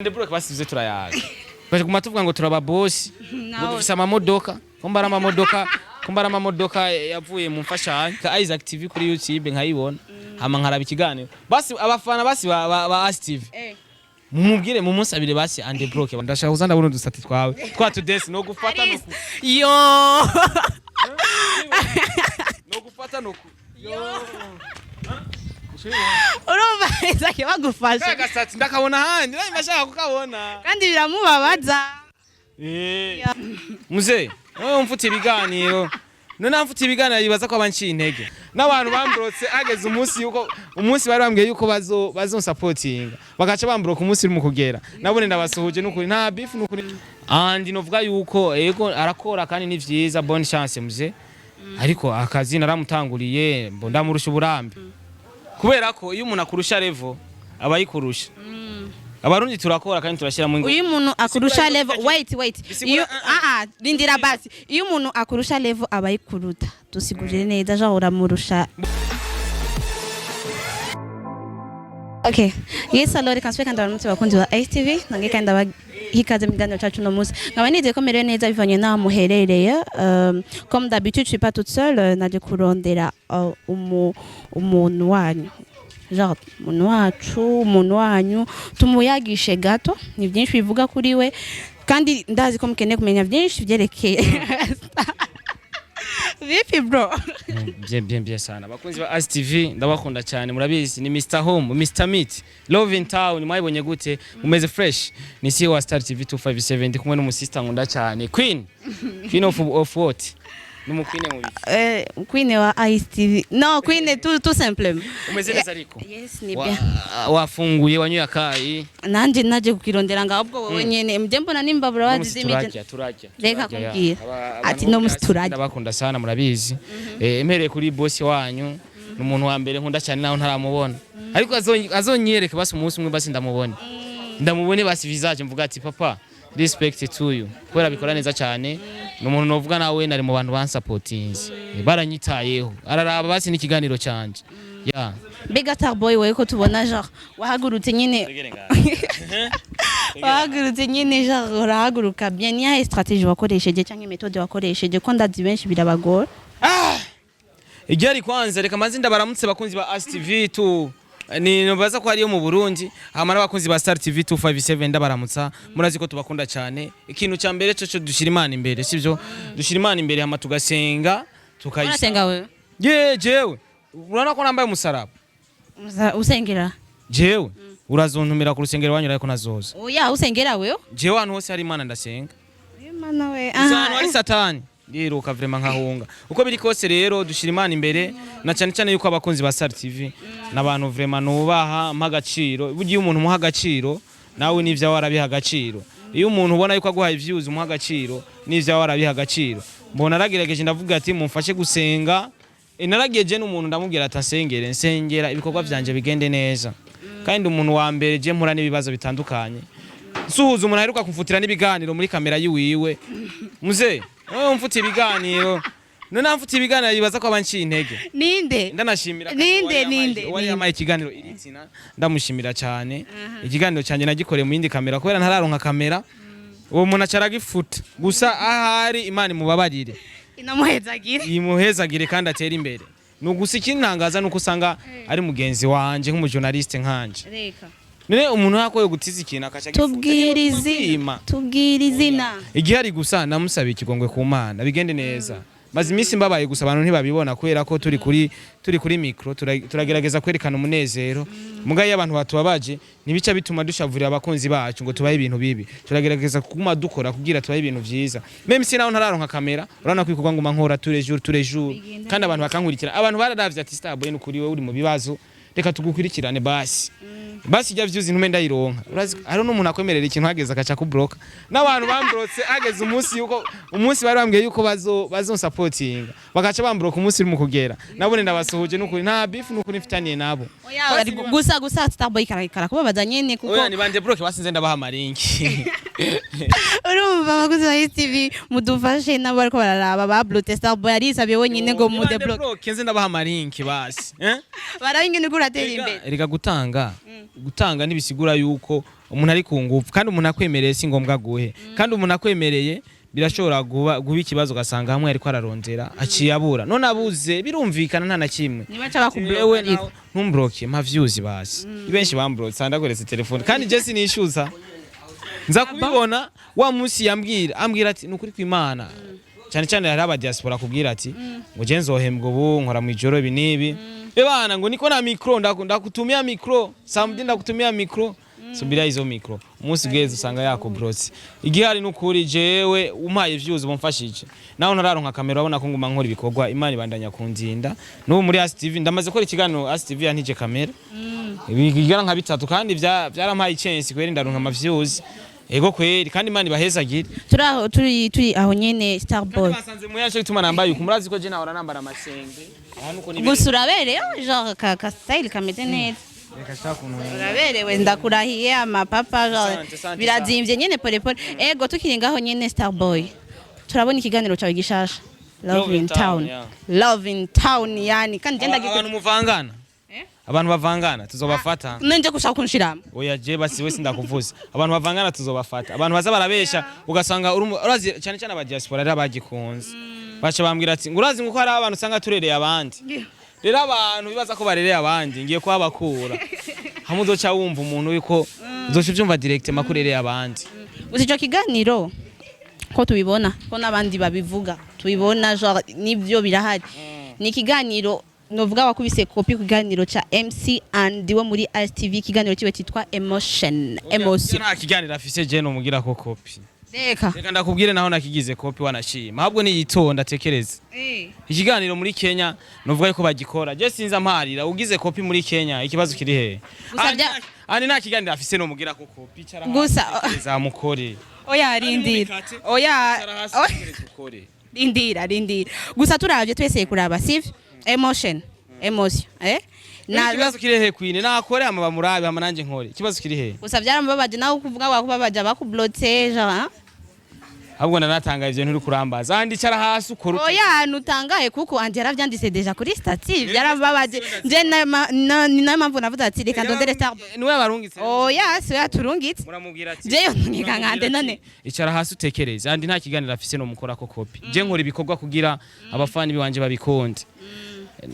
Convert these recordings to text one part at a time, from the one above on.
Ndebroke basize turayaga. Baguma tuvuga ngo turaba boss, ngo Nawe. dufise amamodoka, ko mbara amamodoka yavuye mu mfashanyo. Ka Isaac TV kuri YouTube nkayibona. Hama nkaraba ikiganiro. Basi abafana basi ba As TV. Mumubwire, mumusabire basi Andebroke. Ndashaka kuza ndabona udusati twawe. Twa tudesi no gufata no ku- Yo. No gufata no ku. Yo. Urumva Isaac bagufasha. Kagasatsi ndakabona handi, nari ndashaka kukabona. Kandi biramubabaza. Mzee, wewe mfute ibiganiro. None amfute ibiganiro yibaza ko abanciye intege. N'abantu bambrotse hageze umunsi yuko umunsi bari bambwiye yuko bazonsapotinga. Bagaca bambroka umunsi uri mu kugera. Nabone ndabasuhuje n'ukuri, nta beef n'ukuri. Andi novuga yuko ego arakora kandi ni vyiza, bonne chance mzee. Ariko akazi naramutanguriye, mbo ndamurusha uburambe. Kubera ko iyo umuntu akurusha level aba ayikurusha. Abarundi turakora kandi turashyiramo ingufu. Uyu muntu akurusha level, wait, wait. Iyo ah ah, rindira basi. Iyo umuntu akurusha level aba ayikuruta. Dusigurire neza, genre uramurusha. Okay. Yes, alors reka nsubire kandi abaramutse bakunzi ba STV, nange kandi abaha ikaze mu kiganiro cacu uno munsi. Nkaba nizeye ko merewe neza bivanye n'aho muherereye. Comme d'habitude, je suis pas toute seule, naje kurondera umuntu wanyu. Genre umuntu wacu, umuntu wanyu, tumuyagishe gato, ni byinshi bivuga kuri we kandi ndazi ko mukeneye kumenya byinshi byerekeye. Vipi, bro? Bien, bien, bien sana. Abakunzi ba As TV ndabakunda cyane, murabizi ni Mr Home, Mr Meat, Love in Town. Mwayibonye gute? Mumeze fresh? Ni CEO wa Star TV 257, ndi kumwe n'umusista nkunda cyane, Queen. Queen of what? Ni Queen mu biki? Queen wa Ice TV. No, Queen tout, tout simplement. Umeze neza ariko? Yes, ni bien. Wafunguye, wanyoye akayi? Nanje naje kukirondera ngaho ubwo wowe nyene mje mbona nimbabura Uno musi wazizimije. turarya, turarya. Reka Turarya, ya. kumbwira. Ati Abantu no musi bose turarya. ndabakunda sana, murabizi. Mpereye kuri boss wanyu, ni umuntu wa mbere nkunda cyane naho ntaramubona. Ariko azonyereke basi umunsi umwe, basi ndamubone. Ndamubone basi visage, mvuga ati: "Papa, respect to you." Kubera bikora neza cyane. Ni umuntu novuga nawe nari mu bantu bansapotinze. Baranyitayeho. Araraba basi n'ikiganiro canje. Ya. Mbega Starboy, wewe ko tubona genre wahagurutse nyene, wahagurutse nyene, genre urahaguruka bien, ni yahe stratégie wakoresheje cyangwa méthode wakoresheje, ko ndazi benshi birabagora? Igihari kwanza, reka manzi ndabaramutse bakunzi ba As TV tu ni nobaza ko ariyo mu Burundi, hama n'abakunzi ba Star TV 257 ndabaramutsa. Murazi ko tubakunda cyane. Ikintu cya mbere cyo dushira Imana imbere, sivyo? Dushira Imana imbere hama tugasenga, tukayisaba. Urasenga wewe? Ye, jewe urabona ko nambaye umusaraba. Usengera? Jewe urazontumira ku rusengero wanyu ariko nazoza. Oya, usengera wewe? Jewe ahantu hose hari Imana ndasenga. Imana we. Gusa ahantu hari Satani ndiruka vraiment nkahunga. Uko biri kose rero dushira Imana imbere, na cyane cyane yuko abakunzi ba Star TV n'abantu vraiment nubaha, mpa agaciro. Burya iyo umuntu umuha agaciro, nawe n'ivyawe arabiha agaciro. Iyo umuntu ubona yuko aguhaye views umuha agaciro, n'ivyawe arabiha agaciro. Mbona naragerageje, ndavuga ati mumfashe gusenga. Narageje n'umuntu ndamubwira ati asengere, nsengera ibikorwa vyanje bigende neza. Kandi umuntu wa mbere je mpura n'ibibazo bitandukanye, nsuhuza umuntu aheruka kumfutira n'ibiganiro muri kamera yiwiwe. Mzee, wewe mfute ibiganiro, none amfute ibiganiro yibaza ko abanciye intege. Ninde? Ndanashimira Ninde, ninde, uwari ninde? yamaye ikiganiro iritsina, ndamushimira cyane. Ikiganiro cyanjye nagikoreye mu yindi kamera kubera ntararonka kamera. Uwo muntu aca aragifuta. Gusa ahari Imana imubabarire. Inamuhezagire. Imuhezagire kandi atere imbere. Ni ugusa ikintangaza nuko usanga ari mugenzi wanje nk'umujournaliste nkanje. Reka. None umuntu yakoye gutiza ikintu akaca agifuta? Tubwire izina. Kwima. Tubwire izina. Igihari gusa namusabiye ikigongwe ku Mana bigende neza. Maze iminsi mbabaye, gusa abantu ntibabibona kubera ko turi kuri micro, turagerageza kwerekana umunezero. Muga iyo abantu batubabaje ntibica bituma dushavurira abakunzi bacu ngo tubahe ibintu bibi. Turagerageza kuguma dukora kugira tubahe ibintu vyiza, même si naho ntararonka kamera. Urabona ko ibikorwa nguma nkora tous les jours, tous les jours, kandi abantu bakankurikira. Abantu bararavye ati: "Starboy, nukuri wewe uri mu bibazo, reka tugukurikirane basi." Basi ijya views ntume ndayironka. Urazi hariho n'umuntu akwemerera ikintu hageze akaca kubroka. N'abantu bambrotse hageze umunsi yuko umunsi bari bambwiye yuko bazonsapotinga, bagaca bambroka umunsi uri mu kugera. Nabone ndabasuhuje n'ukuri, nta beef n'ukuri mfitaniye nabo. Oya, gusa Starboy karakara kubabaza nyene kuko Oya, ni banje broke basinze ndabaha amarinki. Urumva, abakozi ba STV, mudufashe, nabo bariko bararaba ba bloqué Starboy, arisabiye wenyine ngo mu débloque. Débloque nze ndabaha ama link basi, eh? Barabe ingene uriko uratera imbere. Erega gutanga ntibisigura yuko umuntu ari ku ngufu, kandi umuntu akwemereye si ngombwa guhe, kandi umuntu akwemereye birashobora guba ikibazo, ugasanga hamwe ariko ararondera aciye abura, none abuze birumvikana, nta na kimwe. Niba ca Wewe bakubloque ariko. nawe ntumbloke, mpa views basi. Benshi bamblotse, ndagoretse telefone kandi je sinishyuza, nza kubibona wa munsi yambwira, ambwira ati nukuri kw'Imana, cyane cyane hari aba diaspora kubwira ati ngo je nzohembwa ubu, nkora mu ijoro ibi n'ibi, bana ngo niko na micro, ndakutumia micro samedi, ndakutumia micro, subira izo micro, umunsi ugeze usanga yakubrotse. Igihari nukuri jewe umpaye views bumfashije, naho ntararonka kamera, urabona ko nguma nkora ibikorwa, Imana ibandanya kundinda. N'ubu muri As TV ndamaze gukora ikiganiro, As TV yantije kamera bigera nka bitatu, kandi byarampaye chance kweri, ndaronka ama views, ego kweri, kandi Imana ibahezagire. Turi aho, turi aho nyene, Starboy. Kandi basanze mu yacu gituma nambaye uku, murazi ko je nahora nambara amasenge aha nuko ni Gusa uraberewe, genre ka style kameze neza. Reka shaka kuntu. Uraberewe, ndakurahiye, amapapa genre Asante, asante. birazimvye nyene, pole pole. Ego, tukiri ngaho nyene, Starboy, turabona ikiganiro cawe gishasha, Love in Town. Yeah. Love in Town, yani kandi je Abantu ndagikunda. muvangana, abantu bavangana tuzobafata. Nje gushaka kunshiramo. Oya, je basi we sindakuvuza, abantu bavangana tuzobafata, abantu baza barabesha ugasanga urazi cyane cyane aba diaspora rero bagikunze baca bambwira ati ngo urazi ngo ko hari abantu usanga turereye abandi. Rero abantu bibaza ko barereye abandi, ngiye kuhabakura hamwe, uzoca wumva umuntu yuko uzoca uvyumva direct makurereye abandi. Gusa ico kiganiro ko tubibona, ko n'abandi babivuga, tubibona, genre nivyo birahari, ni ikiganiro novuga wakubise copie ku kiganiro ca MC Andy wo muri STV, ikiganiro kiwe cyitwa Emotion, Emotion. Nta kiganiro afise je nomugira ko copie. Reka. Reka ndakubwire, naho nakigize copie wanashima, ahubwo niyitonda atekereze. Ikiganiro muri Kenya novuga yuko bagikora, je sinza amparira ugize copie muri Kenya, ikibazo kiri he? Gusa Ani nta kiganiro afise nomugira ko copie, icara hasi, tekereza mukore. Oya, rindira, oya. Icara hasi, Oya. tekereza ukore. Rindira, rindira, gusa turavye twese kuraba, sivyo, Emotion, Emotion, eh, na Ikibazo kiri he, Queen? Nakore hama bamurabe, hama nanje nkore, ikibazo kiri he? Gusa byaramubabaje nawe kuvuga wakubabaje abakublotse, genre. Ahubwo ndanatanga ivyo nturi kurambaza andi, icara hasi ukore. Oya, nutangaye kuko Andi yaravyanditse déjà kuri statut, byarababaje. Nje ni nayo mpamvu navuze ati reka ndondere Star. Niwe yabarungitse? Oya, siwe yaturungitse. Muramubwira ati Jeyo ntunika nkande none. Icara hasi utekereze, andi nta kiganiro afise no mukora ko copie. Je nkora ibikorwa kugira abafani biwanje babikunde,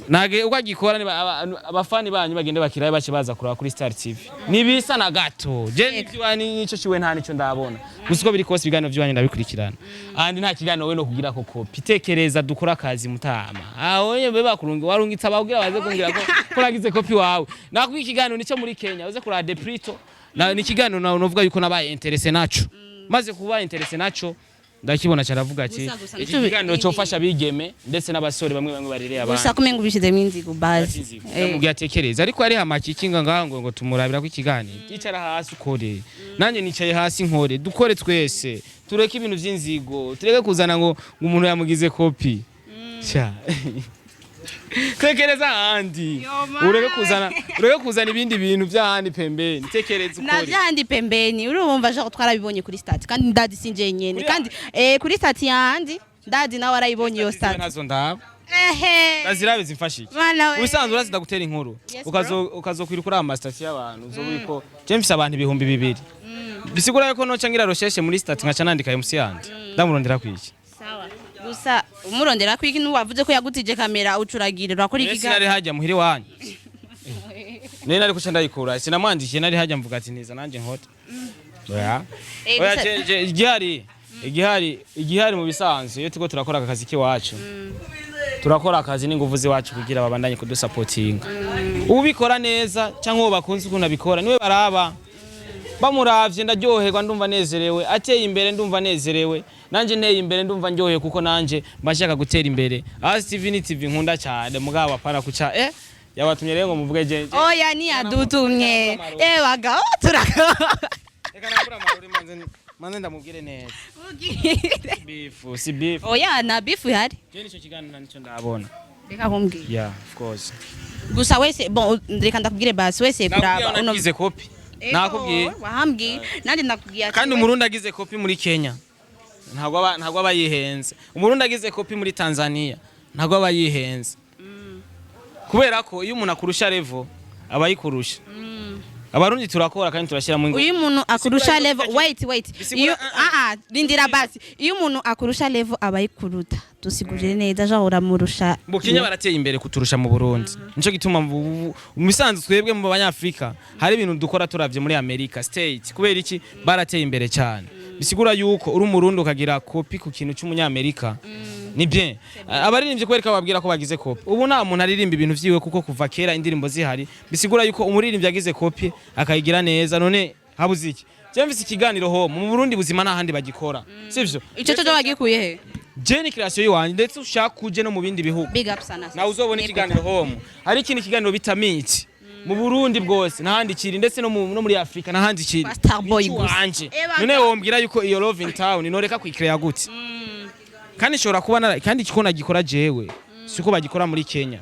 nage uko agikora niba abafani banyu bagende bakiraye, bace baza kuraba kuri Star TV, nibisa na gato. Je nivyo nico ciwe nta nico ndabona, gusa uko biri kose ibiganiro by'iwanyu ndabikurikirana. Andi nta kiganiro we no kugira ko copie, tekereza dukora akazi mutama aho nye be bakurungi warungitse ababwira baze kumbwira ko nagize copie wawe. Nakwiye ikiganiro nico muri Kenya uze kuraba Deprito na ni ikiganiro nawe novuga yuko nabaye intéressé naco, maze kuba intéressé naco ndakibona cyaravuga ati Gusa, iki kiganiro cyofasha abigeme ndetse n'abasore bamwe bamwe barereye abandi. Gusa kumenga ubishizemo inzigo basi. Ndamubwiye atekereze, ariko ari hamakikinga ngaho ngo tumurabira ko ikiganiro. Icara hasi ukore, nanjye nicaye hasi nkore, dukore twese, tureke ibintu by'inzigo, tureke kuzana ngo umuntu yamugize copie. Sha, tekereza ahandi, ureke kuzana ibindi bintu by'ahandi pembeni, tekereza Na ukore. Vyandi pembeni, urumva, genre twarabibonye kuri statut, kandi ndadi sinje nyene. Kandi kuri statut yandi ndadi nawe arayibonye iyo statut. Nazo ndaba. Ehe. Ndazirabe zimfasha iki? Mana we. Ubusanzwe urazi ndagutera inkuru. Yes, Ukazokwira kuri ama statut y'abantu, uzoba uriko je mfise abantu 2000, bisigura yuko noca ngira recherche muri statut nkaca nandika MC yandi ndamurondera kwiki. Sawa, gusa umurondera kwiki nuwavuze ko yagutije kamera, ucuragira urakora Rero ikiganiro. sinari hajya muhiri wanyu, nari nari kuca ndayikura, sinamwandikiye, nari hajya mvuga ati ntiza nanjye nkota. Oya. Oya. Je igihari mu bisanzwe, iyo turiko turakora aka kazi k'iwacu, turakora akazi n'inguvu z'iwacu kugira babandanye kudusapotinga. Ubikora neza cyangwa uwo bakunze ukuntu abikora niwe baraba, bamuravye ndaryoherwa, ndumva nezerewe. Ateye imbere ndumva nezerewe, nanje nteye imbere ndumva ndyohewe, kuko nanje mba nshaka gutera imbere. As TV ni TV nkunda cyane, mugabo apana kuca yabatumye rero ngo muvuge je Oya, niyadutumye ewaga, oh, turaka. Reka nakura amarori, manze ndamubwire neza. Beef si beef. Oya, na beef ihari. Je nico kiganiro nico ndabona. Reka kumbwira. Yeah, of course. Gusa wese, bon, reka ndakubwire basi, wese kuraba uno Nagize copie. Nakubwiye. Wahambwiye, nanjye ndakubwiye ati Kandi umurundi agize copie muri Kenya ntabwo aba yihenze. Umurundi agize copie muri Tanzania ntabwo aba yihenze, kubera ko iyo umuntu akurusha level aba ayikurusha. Abarundi turakora kandi turashyira mu Uyu muntu akurusha level, wait, wait. Bisigura- Iyo, ah ah, rindira basi. Iyo umuntu akurusha level aba ayikuruta, dusigurire neza, genre uramurusha. Mu Kenya barateye imbere kuturusha mu Burundi. Nico gituma mu bisanzwe twebwe mu Banyafrika hari ibintu dukora turavye muri America State. Kubera iki? Barateye imbere cyane. Bisigura yuko uri umurundi ukagira copie ku kintu cy'umunyamerika ni bien. Abaririmbyi kwereka babwira ko bagize copie, ubu nta muntu aririmba ibintu vyiwe, kuko kuva kera indirimbo zihari. Bisigura yuko umuririmbyi agize copie akayigira neza, none habuze iki? Je mfise ikiganiro ho mu Burundi buzima, nta handi bagikora, sivyo? Ico cyo wagikuye he? Je ni création yiwanje, ndetse ushaka uje no mu bindi bihugu. Big up sana. Nawe uzobona ikiganiro home. Hari ikindi kiganiro bita Meet mu Burundi bwose ntahandi kiri, ndetse no muri Afrika ntahandi kiri. Kwa Starboy gusa. Wanje Eba. none wombwira yuko iyo Love in Town noreka kuyikreya gute? Kandi nshobora kuba kandi kiko nagikora jewe siko bagikora muri Kenya.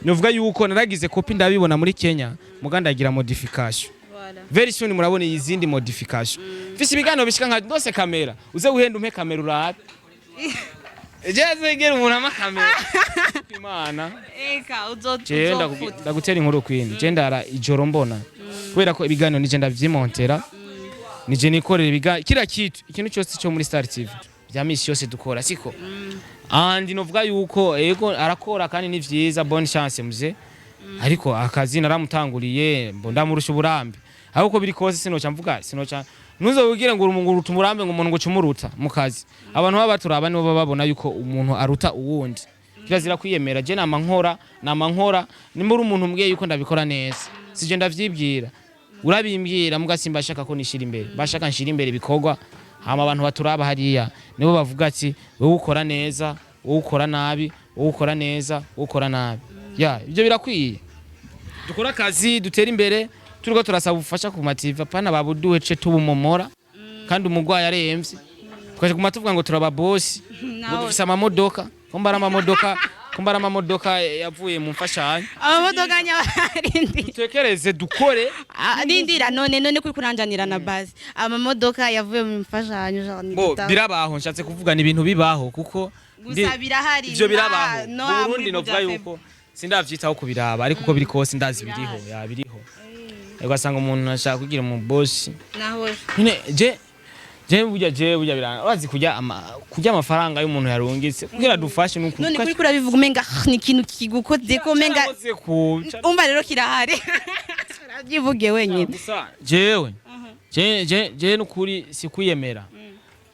Nuvuga yuko naragize copie, ndabibona muri Kenya, muga ndagira modification. Very soon murabona izindi modification. Mfise ibiganiro bishika nka ndose kamera, uze uhenda umpe kamera urabe. Jeze gera umuntu ama kamera Imana. Eka. Jewe ndagutera inkuru kwindi. Je ndara ijoro mbona, kubera ko ibiganiro nije ndavyimontera, nije nikorera ibiganiro, kila kitu, ikintu cyose cyo muri Star TV bya misi yose dukora siko. Andi novuga yuko ego arakora kandi ni vyiza, bonne chance mzee, ariko akazi naramutanguriye mbo ndamurusha uburambe. Ariko uko biri kose sinoca mvuga, sinoca ntuzobwire ngo urumungu uruta umurambe, ngo umuntu ngo ucumuruta mu kazi. Abantu baba baturaba nibo baba babona yuko umuntu aruta uwundi. Kirazira kwiyemera. Je nama nkora, nama nkora. Nimba uri umuntu umbwiye yuko ndabikora neza, sije ndavyibwira, urabimbwira. Muga simbashaka ko nishira imbere, bashaka nshira imbere ibikorwa. Hama abantu baturaba hariya nibo bavuga ati wowe ukora neza, wowe ukora nabi, wowe ukora neza, wowe ukora nabi. Ya, ibyo birakwiye. Dukora akazi, dutera imbere, turiko turasaba ubufasha ku ma TV, apana babuduhe ce tubumomora kandi umugwayi aremvye. Tukaje guma tuvuga ngo turaba bosi, ngo dufise amamodoka, ko mbara amamodoka yavuye mu mfashanyo. Amamodoka nyabarindi. Dutekereze, dukore. Rindira, none kuri kuranjanira na basi amamodoka yavuye mu mfashanyo genre ni Bo gitaha. birabaho, nshatse kuvuga ni ibintu bibaho kuko Gusa birahari. Ivyo birabaho. No, Mu Burundi muri novuga Buja. yuko sindavyitaho kubiraba, ariko uko biri kose ndazi biriho, ya biriho. Ugasanga umuntu ashaka kugira mu bosi. Naho. Nyine je burya biranga, urazi kurya amafaranga y'umuntu yarungitse kugira dufashe nuko. None kuri kurabivuga umenga ah, ni ikintu kigukoze ko umenga. Ku Umva rero, kirahari, urabyivuge wenyine. Gusa jewe je nukuri sikwiyemera.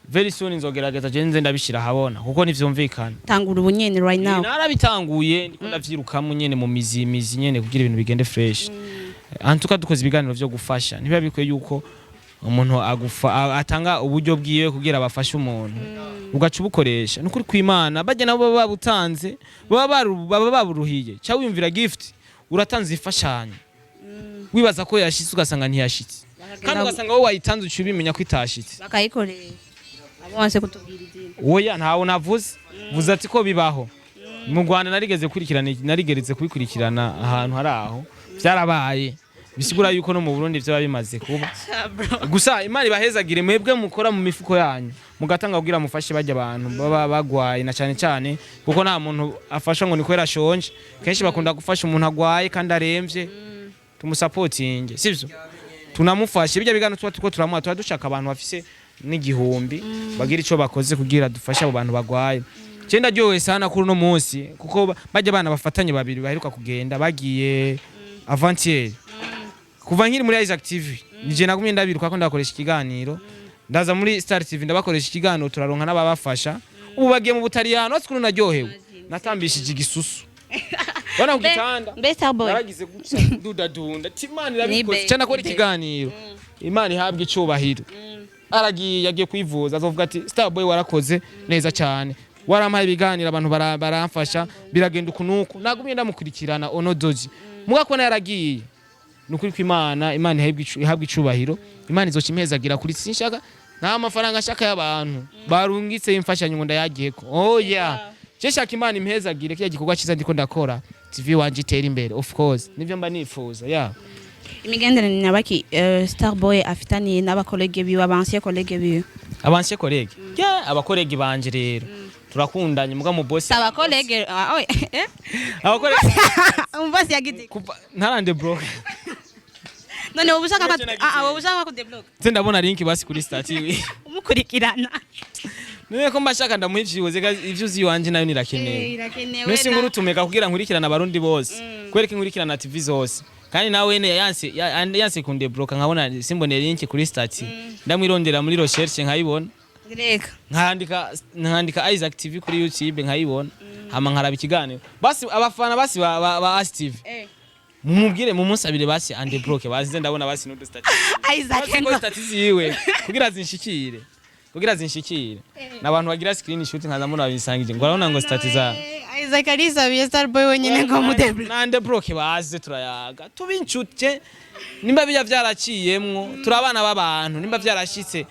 Very soon nzogerageza je nze ndabishira ahabona, kuko ntivyumvikana. Tangura ubu nyene, right now. Narabitanguye, ndiko ndavyirukamo nyene mu mizi mizi nyene kugira ibintu bigende fresh. Antuka dukoze ibiganiro vyo gufasha, ntibiba bikwiye yuko umuntu agufa atanga uburyo bwiwe kugira abafashe umuntu, ugaca ubukoresha. Nukuri kw'Imana, bajya nabo baba babutanze, baba baburuhiye. Ca wiyumvira gift uratanze imfashanyo, wibaza ko yashitse, ugasanga ntiyashitse, kandi ugasanga wowe wayitanze uca ubimenya ko itashitse. Bakayikoresha abo wanse kutubwira izina. Oya, ntawe navuze, vuze ati ko bibaho mu Rwanda. Narigeze gukurikirana, narigeretse kubikurikirana ahantu hari aho byarabaye. Bisigura yuko no mu Burundi byaba bimaze kuba. Gusa Imana ibahezagire mwebwe mukora mu mifuko yanyu mugatanga kugira mufashe bajya abantu baba bagwaye, na cyane cyane kuko nta muntu afasha ngo ni kubera ashonje. Kenshi bakunda gufasha umuntu agwaye kandi aremvye. Tumusapotinge, sivyo? Tunamufashe. Bijya biganiro tuba turiko turamuha, tuba dushaka abantu bafise n'igihumbi bagira ico bakoze kugira dufashe abo bantu bagwaye. Je ndaryohewe sana kuri uno munsi kuko bajya abana bafatanye babiri baheruka kugenda, bagiye avant-hier. Kuva nkiri muri Isaac TV nije nagumye ndabiruka ko ndakoresha ikiganiro, ndaza muri Star TV ndabakoresha ikiganiro, turaronka n'ababafasha. Ubu bagiye mu Butaliyano. Watsi ukuntu naryohewe, natambishije igisusu bana ku gitanda. Mbe Starboy. Naragize gutya ndudadunda ati Imana irabikoze. Nibe, Cyane akora nibe. ikiganiro, Imana ihabwe icubahiro. Aragiye, yagiye kwivuza, azovuga ati Starboy warakoze neza cyane, warampaye ibiganiro, abantu baramfasha, biragenda uku nuku, nagumye ndamukurikirana onodoji muga kubona yaragiye. Nukuri ko Imana ihabwe icubahiro. Imana izoca impezagira kuri. Sinshaka nta mafaranga nshaka y'abantu barungitse imfashanyo ngo ndayagiyeko, oya. Je shaka Imana impezagire kiriya gikorwa cyiza ndiko ndakora, TV wanje itere imbere, of course nivyo mba nifuza ya. Imigenderanire nyabaki Starboy afitaniye n'aba collègues biwe, aba anciens collègues biwe? Aba anciens collègues, yeah, aba collègues banje rero turakundanye, muga mu boss. Aba collègues, ah, oya, eh? Aba collègues. Umubosi yagize Kuva ntarande block. None ubu ushaka ko Nicyo nagize. ah, ubu ushaka ko débloque? Nze ndabona link basi kuri statut. Umukurikirana. None ko mbashaka ndamuha ivyiwe, ivyo uzi iwanje nayo nirakenewe. Irakenewe. None inkuru tumeka kugira nkurikirana abarundi bose, kwereka inkurikirana TV zose, kandi nawe ne yanse yanse kundebloka, nkabona simbone link kuri statut, ndamwirondera muri recherche nkayibona. Reka. Nkandika Isaac TV kuri YouTube nkayibona, hama nkaraba ikiganiro. Basi abafana basi ba As TV, mumubwire, mumusabire basi andebloke, basi ndabona basi n'udu statut. Isaac Basi ko ngo statut ziwe kugira zinshikire n'abantu bagira screenshot, nkaza mbona babisangije ngo urabona ngo statut za Isaac arisabiye Starboy wenyine ngo mudébloque. Nande bloke, baze turayaga, tuba inshuti. Nimba bijya byaraciyemwo, turi abana b'abantu. Nimba byarashitse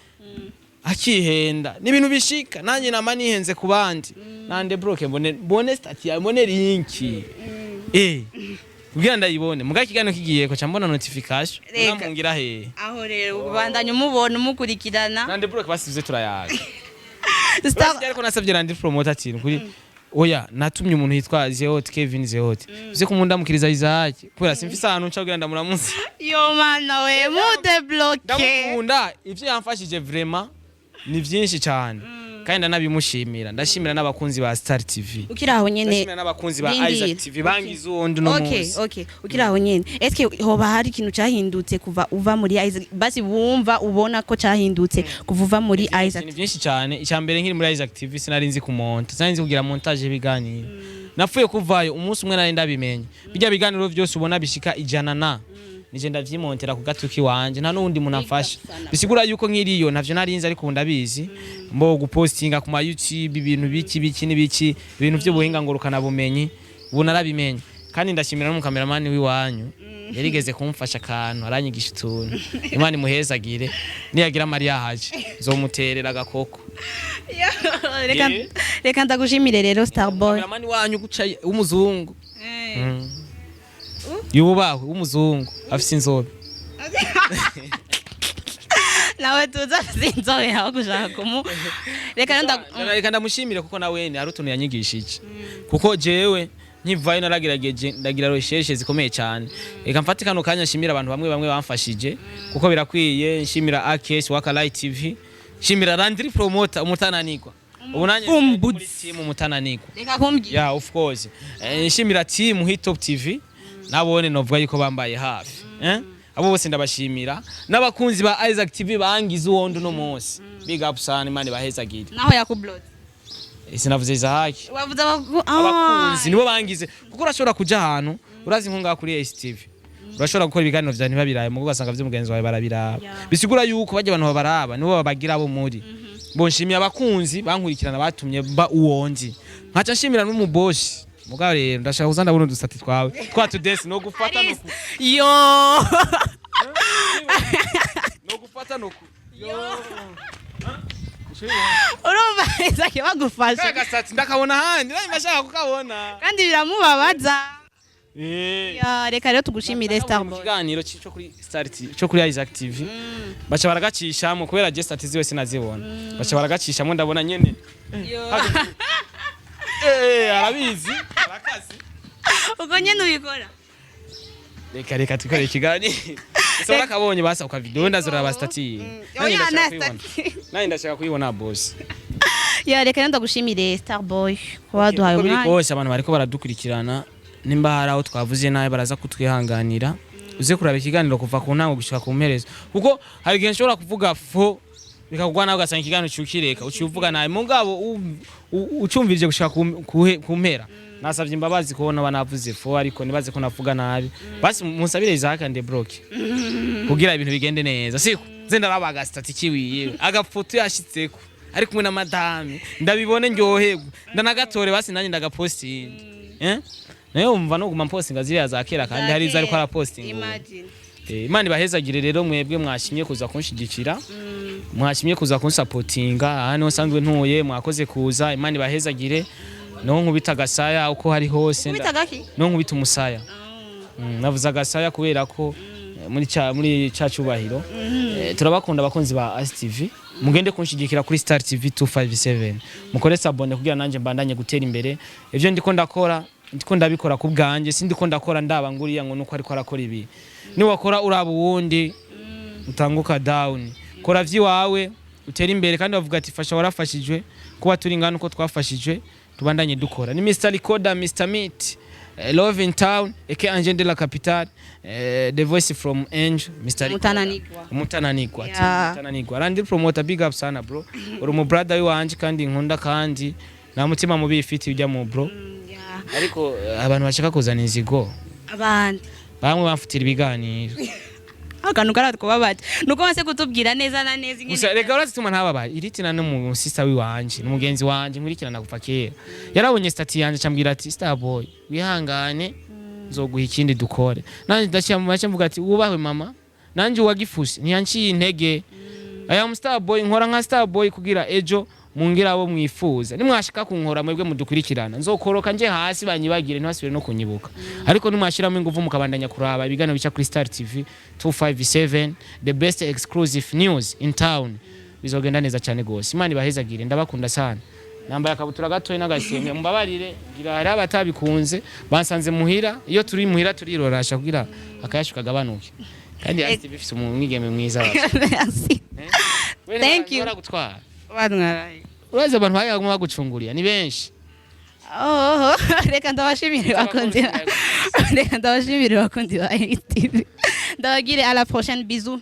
akihenda, ni ibintu bishika, nanjye nama nihenze ku bandi. Nande bloke, mbone statut yawe, mbone link kugira ndayibone. Muga ikiganiro kigiye ko ca mbona notification. Reka. Namungira he? Aho rero ubandanya umubona, umukurikirana. Nande bloke, basize turayaga. Star Basi ariko nasabye Landry Promoter ati kuri oya, natumye umuntu yitwa Zeot, Kevin Zeot, uze kumundamukiriza Isaac, kubera simfise ahantu nca kugira ndamuramutse. Yo mana we, mudébloque. Ndamukunda, ivyo yamfashije vraiment ni vyinshi cyane, kandi ndanabimushimira. Ndashimira n'abakunzi ba Star TV. Ukiri aho nyene. Ndashimira n'abakunzi ba Rindira. Isaac TV bangize uwundi no munsi. Okay, ukiri aho nyene, eske hoba hari ikintu cyahindutse kuva uva muri Isaac? Basi wumva ubona ko cyahindutse kuva uva muri Isaac? Ni byinshi cyane. Icya mbere, nkiri muri Isaac TV sinari nzi kumonta, sinari nzi kugira montage y'ibiganiro. Napfuye kuvayo umunsi umwe nari ndabimenye. Bijya biganiro byose ubona bishika 100 na nije ndavyimontera ku gatuki wanje, nta n'uwundi muntu amfasha. Bisigura yuko nkiriyo ntavyo nari nzi, ariko ubu ndabizi. Mbo gupostinga ku ma YouTube ibintu biki biki n'ibiki, ibintu by'ubuhinga ngurukana bumenyi, ubu narabimenye. Kandi ndashimira n'umukameramani w'iwanyu yarigeze kumfasha akantu, aranyigisha utuntu. Imana imuhezagire, niyagira Mariya haje nzomuterera agakoko. Reka, reka ndagushimire rero, Starboy. Kameramani wanyu guca w'umuzungu, yubahwe, w'umuzungu afise inzobe. Nawe tuza sinzobe aho gushaka kumu, reka rero Reka ndamushimire kuko nawe hari utuntu yanyigishije, kuko jewe nkivayo naragerageje ndagira recherche zikomeye cyane. Reka mfate kano kanya nshimira abantu bamwe bamwe bamfashije, kuko birakwiye. Nshimira AKS Waka Light TV, nshimira Landry Promoter umutananigwa, ubu nanjye ndi muri team umutananigwa. Reka kumbwira. Yeah, of course. Nshimira team Hit Top TV, nabone novuga yuko bambaye hafi, eh? Abo bose ndabashimira, n'abakunzi ba Isaac TV bangize uwondo no munsi. Big up sana, Imana ibahezagire. Naho yakublot? Sinavuze Isaac. Wavuze Abakunzi nibo bangize, kuko urashobora kuja ahantu, urazi nko ngaha kuri STV, urashobora gukora ibiganiro vyawe ntibabirabe, mugo ugasanga vy'umugenzi wawe barabiraba. Bisigura yuko bajya abantu babaraba nibo babagira abo muri bo. Nshimiye abakunzi bankurikirana batumye ba uwondi, nkaca nshimira n'umubosi. Mugabo rero ndashaka kuza ndabona udusati twawe twa tudesi no gufata no ku Yo. No gufata no ku yo. Urumva Isaac bagufasha. Kagasatsi ndakabona ahandi nawe ndashaka kukabona. Kandi biramubabaza. Eh. Ya, reka rero tugushimire, Mu Starboy. kiganiro cyo kuri Star TV, cyo kuri Isaac TV, baca baragacishamo, kubera je statut ziwe sinazibona, baca baragacishamo, ndabona nyene. Yo. Arabizi, arakazi. Ubwo nyene ubikora. Reka tukore ikiganiro gusa warakabonye basa uka video ndazoraba statut. Oya, na statut. Nanjye ndashaka kuyibona, boss. Ya, reka rero ndagushimire, Starboy, kuba waduhaye Uko biri umwanya. kose abantu bariko baradukurikirana, nimba hari aho twavuze nabi baraza kutwihanganira. Uze kuraba ikiganiro kuva ku ntango gushika ku mperezo, kuko hari igihe nshobora kuvuga fo bikakugwa nawe, ugasanga ikiganiro ucukireka uciye uvuga nabi. Mugabo ucumvirije gushika ku mpera, nasavye imbabazi kubona banavuze fo, ariko nibaze ko navuga nabi. Basi munsabire Isaac andébloque kugira ibintu bigende neza, siko nze ndaraba agasitati kiwiye, agafoto yashitseko ari kumwe na madame, ndabibone ndyoherwe, ndanagatore basi nanjye ndagapostinga, eh. Nayo umva no guma mpostinga ziriya za kera, kandi hari izo ariko arapostinga ubu. Imagine. Imana ibahezagire rero mwebwe mwashimye kuza kunshigikira, mwashimye kuza kunsapotinga aha niho nsanzwe ntuye. Mwakoze kuza, Imana ibahezagire. No nkubita agasaya uko hari hose. Ubita gaki? No nkubita umusaya. Navuze agasaya kubera ko Muri ca cyubahiro. Turabakunda abakunzi ba ASTV, mugende kunshigikira kuri Star TV 257, mukore s'abonner kugira nanje mbandanye gutera imbere. Ivyo ndiko ndakora, ndiko ndabikora ku bwanje, sindiko ndakora ndaba nguriya ngo nuko ariko arakora ibi. Niwakora uraba uwundi, utanguka down. Kora vyiwawe utere imbere. Kandi bavuga ati fasha warafashijwe. Kuba turi ngana uko twafashijwe, tubandanye dukora. Ni Mr Recorder, Mr Meat, Love in Town, aka Angel de la Capitale, the voice from Angel, Mr Recorder. Mutananigwa. Umutananigwa. Yeah. Umutananigwa Randi promoter, big up sana bro, uri mu brother wanje kandi nkunda, kandi nta mutima mubi ifite ujya mu bro. Ariko abantu bashaka kuzana inzigo Abandi bamwe bamfutira ibiganiro. Akantu karatkubabaje nuko base kutubwira neza na neza ingene. Gusa reka, urazituma ntababaye iritina no mu sister wiwanje, n'umugenzi wanje nkurikirana kuva kera. Yarabonye statut yanje, acambwira ati: "Starboy, wihangane, nzoguha ikindi dukore." Nanje ndaciye mu mace mvuga ati: "Wubahwe mama." Nanje uwagifuse ntiyanciye intege. Aya mu Starboy, nkora nka Starboy kugira ejo mungira abo mwifuza. Nimwashika kunkora mwebwe mudukurikirana, nzokoroka nje hasi banyibagire, ntibasubire no kunyibuka. Ariko nimwashiramo ingufu mukabandanya kuraba ibiganiro bica kuri Star TV 257, the best exclusive news in town, bizogenda neza cyane gose. Imana ibahezagire, ndabakunda sana. Nambaye akabutura gatoya n'agasenge, mumbabarire ngira hari abatabikunze. Bansanze muhira, iyo turi muhira turirorasha kugira akayashu kagabanuke. Kandi STV ifise umwigeme mwiza wacu. Merci. We Thank you. baragutwara. Bantwaraye. Urazi abantu baguma bagucunguriya ni benshi. Oh, reka ndabashimire bakunzi ba TV, ndabagire à la prochaine, bisous.